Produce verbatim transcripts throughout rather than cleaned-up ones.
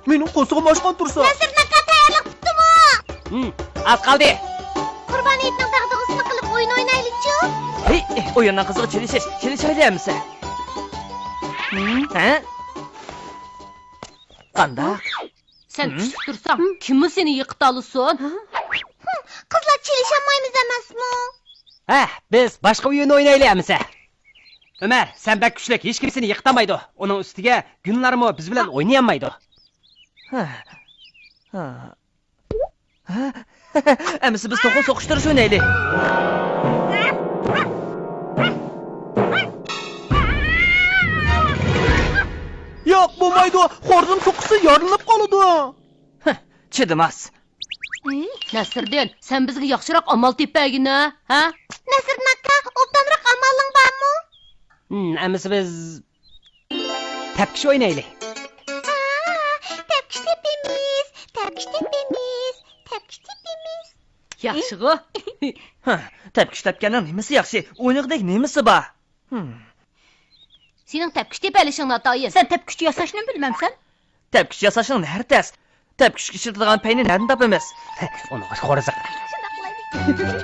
مېنىڭ قورسىقىم ئاچقان تۇرسا. نەسىردىن ئاكا، تەييارلىق پۈتتىمۇ؟ ھىم، ئاز قالدى. قۇربان ھېيتنىڭ دەغدۇغىسىنى قىلىپ ئويۇن ئوينايلىچۇ؟ ھېي، ئويۇننىڭ قىزىقى چېلىشىش، چېلىشايلى ئەمىسە. ھە؟ قانداق؟ سەن ھىم؟ كۈچلۈك تۇرساڭ، ھىم؟ كىممۇ سېنى يىقىتالىسۇن؟ ھىم، قىزلار چېلىشالمايمىز ئەمەسمۇ؟ ھە، بىز باشقا ئويۇن ئوينايلى ئەمىسە. ئۆمەر، سەن بەك كۈچلۈك، ھېچكىم سېنى يىقىتالمايدۇ. ئۇنىڭ ئۈستىگە گۈلنارمۇ بىز بىلەن ئوينىيالمايدۇ. ھە. ھە. ھە؟ ئەمىسە بىز توخۇ سوقۇشتۇرۇش ئوينايلى. ياق، بولمايدۇ. خورزۇم سوقۇشسا يارىلىنىپ قالىدۇ. ھە، چىدىماس. نەسىردىن، سەن بىزگە ياخشىراق ئامال تېپىپ بەرگىنە، ھە؟ نەسىردىن ئاكا، ئوبدانراق ئامالىڭ بارمۇ؟ ھىم، ئەمىسە بىز تەپكۈچ ئوينايلى. ھا، تەپكۈچ تېپىمىز، تەپكۈچ تېپىمىز، تەپكۈچ تېپىمىز. ياخشىغۇ. ھە، تەپكۈچ تەپكەننىڭ نېمىسى ياخشى؟ ئوينىغۇدەك نېمىسى بار؟ ھىم. سېنىڭ تەپكۈچ تېپەلىشىڭ ناتايىن. سەن تەپكۈچ ياساشنىمۇ بىلمەمسەن؟ تەپكۈچ ياساشنىڭ نەرى تەس؟ تەپكۈچكە ئىشلىتىدىغان پەينى نەدىن تاپىمىز؟ ئۇنىڭغا خورزا قىلىمىز.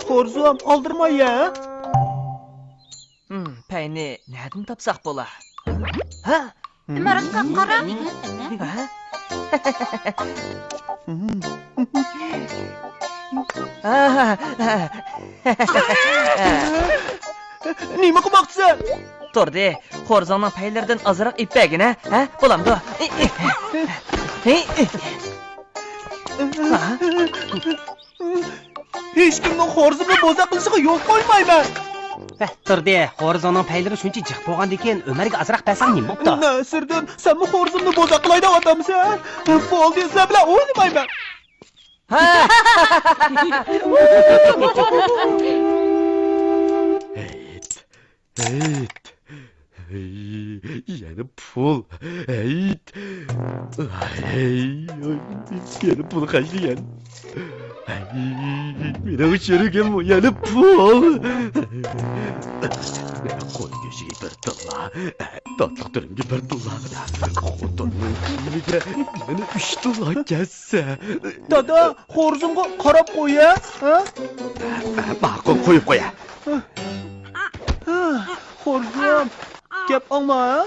خورزۇم، ئالدىرىماي يە. ھىم، پەينى نەدىن تاپساق بولا؟ ھە؟ ئۆمەر ئاكا، قارا. ھە؟ نېمە قىلماقچىسەن؟ تۇردى، خورزۇڭنىڭ پەيلىرىدىن ئازراق ئېلىپ بەرگىنە، ھە؟ بولامدۇ؟ ھە؟ ھېچكىمنىڭ خورزۇمنى بوزەك قىلىشىغا يول قويمايمەن. ھە، تۇردى، خورزۇڭنىڭ پەيلىرى شۇنچە جىق بولغاندىكىن ئۆمەرگە ئازراق بەرسەڭ نېمە بوپتۇ؟ نەسىردىن، سەنمۇ خورزۇمنى بوزەك قىلاي دەۋاتامسەن؟ بولدى، سىلەر بىلەن ئوينىمايمەن. ھە! ھېيت، ھېيت. ھەي، يەنە پۇل. ھەي. ھەي، يەنە پۇل خەجلىگەن. ھەي، مېنىڭ چېرىكىممۇ يەنە پۇل. قوي گۆشىگە بىر تىللا، تاتلىق تۈرۈمگە بىر تىللا، خوتۇننىڭ كىيىمىگە يەنە ئۈچ تىللا كەتسە. دادا، خورزۇمغا قاراپ قوي ھە. ھە؟ ماقۇل، قويۇپ قويە. خورزۇم، گەپ ئاڭلا ھە.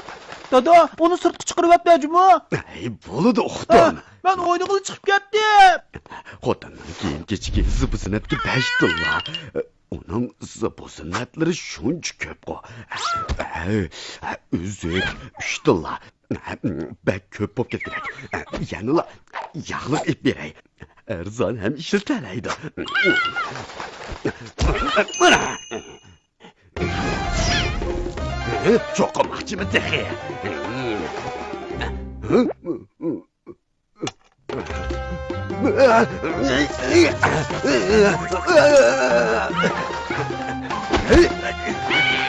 دادا، ئۇنى سىرتقا چىقىرىۋەت دە جۇمۇ. ھەي، بولىدۇ ئۇقتۇم. مەن ئوينىغىلى چىقىپ كەتتىم. خوتۇننىڭ كىيىم-كېچىكى، زىبۇ-زىننەتكە بەش تىللا. ئۇنىڭ زىبۇ-زىننەتلىرى شۇنچە كۆپقۇ. ئۈزۈك، ئۈچ تىللا. بەك كۆپ بولۇپ كەتكۈدەك. يەنىلا ياغلىق ئېلىپ بېرەي. ئەرزان ھەم ئىشلىتەلەيدۇ. چوقۇم ئاچىمەن تېخى.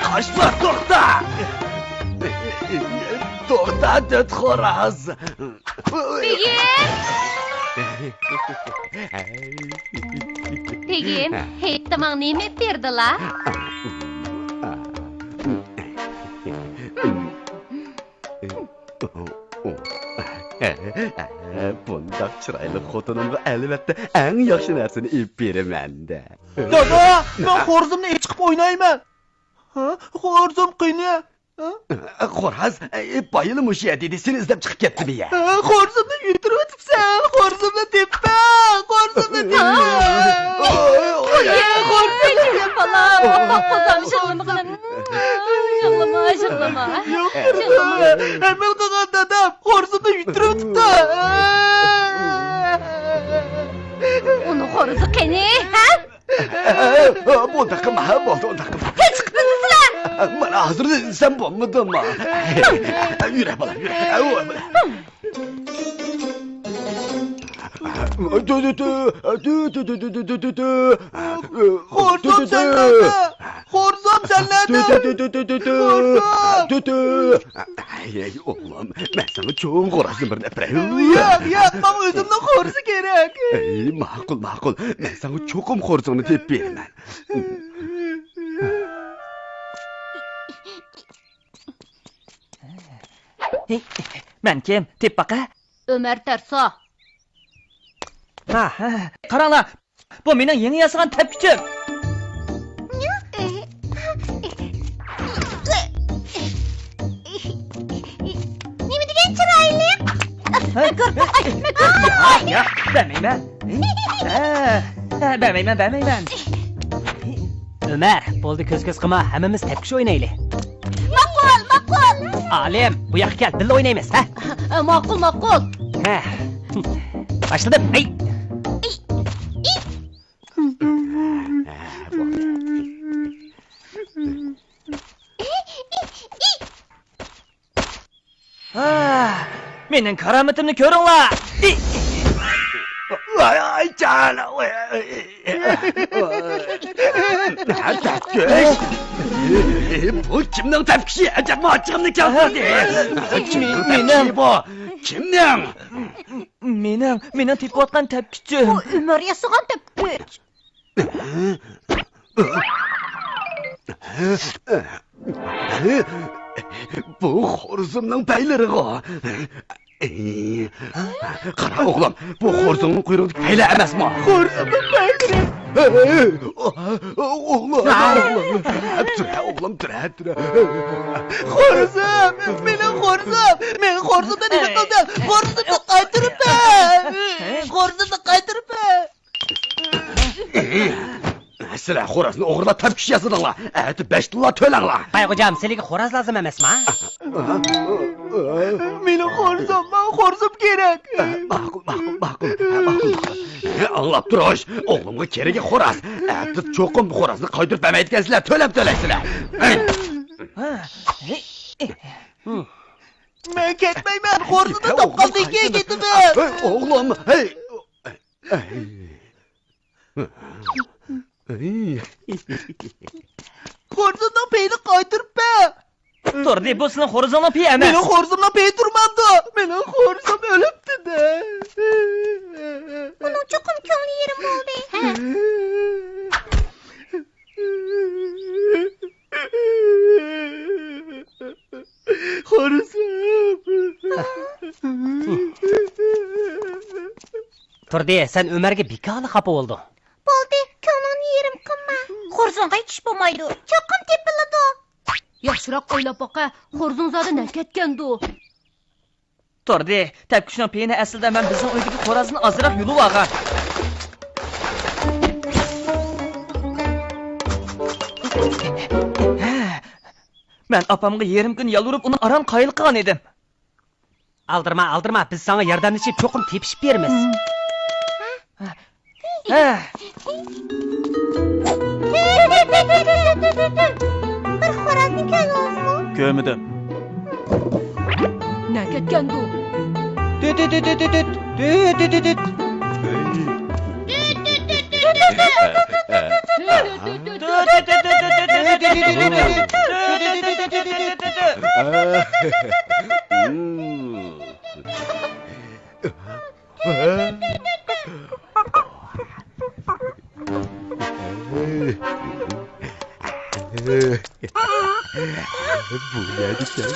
قاشلار، توختا! توختا، تۆت خوراز! بېگىم! بېگىم، ھېيتتا ماڭا نېمە ئېلىپ بەردىلا؟ بۇنداق چىرايلىق خوتۇنۇمغا ئەلۋەتتە ئەڭ ياخشى نەرسىنى ئېلىپ بېرىمەن-دە. دادا، مەن خورزۇمنى ئېلىپ چىقىپ ئوينايمەن. ھە؟ خورزۇم قېنى؟ ھە؟ خوراز، بايىلا مۇشۇ يەردە ئىدى، سېنى ئىزدەپ چىقىپ كەتتىمۇ يە؟ ھە، خورزۇمنى يۈتۈرۈۋېتىپسەن، خورزۇمنى تېپىپ بەر، خورزۇمنى تېپىپ بەر. ئوي، ئوي، ئوي، ئوي، ئوي، ئوي، بالا، قوزام شىرنىمىغىنىم. يىغلىما، يىغلىما. يوق، يىغلىما. ھەممىنى قىلغان دادام خورزۇمنى يۈتۈرۈۋېتىپتۇ. ئۇنىڭ خورزۇزى قېنى، ھە؟ بۇنداق قىلما، بولدى، ئۇنداق قىلما. تىنچ قىپسىزلار! مانا ھازىر دېسەم بولمىدىمۇ؟ يۈرە، بالا، يۈرە. خورزۇم سەن نەدە؟ خورزۇم سەن نەدە؟ خورزۇم! ئەي، ئوغلۇم، مەن ساڭا چوڭ خورازدىن بىرنى ئەپىرەي. ياق، ياق، ماڭا ئۆزۈمنىڭ خورىزى كېرەك. ئەي، ماقۇل، ماقۇل. مەن ساڭا چوقۇم خورىزىڭنى تېپىپ بېرىمەن. ھېي، سەن كىم؟ تېپىپ باقە. ئۆمەر تەرسا. ھا، ھا، قاراڭلار، بۇ مېنىڭ يېڭى ياسىغان تەپكۈچۈم. نېمە دېگەن چىرايلىق. ھە؟ مەكرۇ، ئاي، مەكرۇ، ئاي. ياق، بەرمەيمەن. ھە، ھە، بەرمەيمەن، بەرمەيمەن. ئۆمەر، بولدى، كۆز-كۆز قىلما، ھەممىمىز تەپكۈچ ئوينايلى. ماقۇل، ماقۇل. ئالىم، بۇ ياققا كەل، بىللە ئوينايمىز، ھە؟ ھە، ماقۇل، ماقۇل. ھە. باشلىدىم. ئەي. ھا، مېنىڭ كارامىتىمنى كۆرۈڭلار! ئاي، ئاي، جان! بۇ كىمنىڭ تەپكۈچى؟ ئەجەبمۇ ئاچچىقىمنى كەلتۈردى! كىمنىڭ تەپكۈچى بۇ؟ كىمنىڭ؟ مېنىڭ، مېنىڭ تېپىۋاتقان تەپكۈچۈم. بۇ ئۆمەر ياسىغان تەپكۈچ. بۇ خورزۇمنىڭ پەيلىرىغۇ. قارا ئوغلۇم، بۇ خورزۇمنىڭ قۇيرۇقىدىكى پەيلەر ئەمەسمۇ؟ خورزۇمنىڭ پەيلىرى. ئوغلۇم، ئوغلۇم، تۇرە، ئوغلۇم، تۇرە، تۇرە. خورزۇم، مېنىڭ خورزۇم، مېنىڭ خورزۇمنى نېمە قىلدىڭ؟ خورزۇمنى قايتۇرۇپ بەر. خورزۇمنى قايتۇرۇپ بەر. سىلەر خورازنى ئوغرىلاپ تەپكۈچ ياسىدىڭلار. ئەتە بەش تىللا تۆلەڭلار. بايغوجام، سىلىگە خوراز لازىم ئەمەسما؟ مېنىڭ خورزۇم، ماڭا خورزۇم كېرەك. ماقۇل، ماقۇل، ماقۇل، ماقۇل. ئاڭلاپ تۇرۇش، ئوغلۇمغا كېرىكى خوراز. ئەتە چوقۇم خورازنى قايتۇرۇپ بەرمەيدىكەنسىلەر، تۆلەپ تۆلەيسىلەر. مەن كەتمەيمەن، خورزۇمنى تاپقاندىن كېيىن كېتىمەن. ئوغلۇم، ھەي. خورزۇمنىڭ پېيىنى قايتۇرۇپ بەر. تۇردى، بۇ سېنىڭ خورزۇڭنىڭ پېيى ئەمەس. مېنىڭ خورزۇمنىڭ پېيى تۇرمامدۇ؟ مېنىڭ خورزۇم ئۆلۈپتۇ-دە. ئۇنىڭ چوقۇم كۆڭلى يېرىم بولدى. خورزۇم. تۇردى، سەن ئۆمەرگە بىكارلا خاپا بولدۇڭ. بولدى، كۆڭلۈڭنى يېرىم قىلما. خورزۇڭغا ئېيتىش بولمايدۇ. چوقۇم تېپىلىدۇ. ياخشىراق ئويلاپ باقە، خورزۇڭ زادى نەگە كەتكەندۇ؟ تۇردى، تەپكۈچنىڭ پېيىنى ئەسلىدە مەن بىزنىڭ ئۆيدىكى خورازدىن ئازراق يۇلۇۋالغان. مەن ئاپامغا يېرىم كۈن يالۋۇرۇپ، ئۇنى ئاران قايىل قىلغان ئىدىم. ئالدىرىما، ئالدىرىما، بىز ساڭا ياردەملىشىپ چوقۇم تېپىشىپ بېرىمىز. ھە. بىر خورازنى كۆردىڭىزمۇ؟ كۆرمىدىم. نەگە كەتكەندۇ؟ تۈت، تۈت، تۈت. بۇ نەدىكەن؟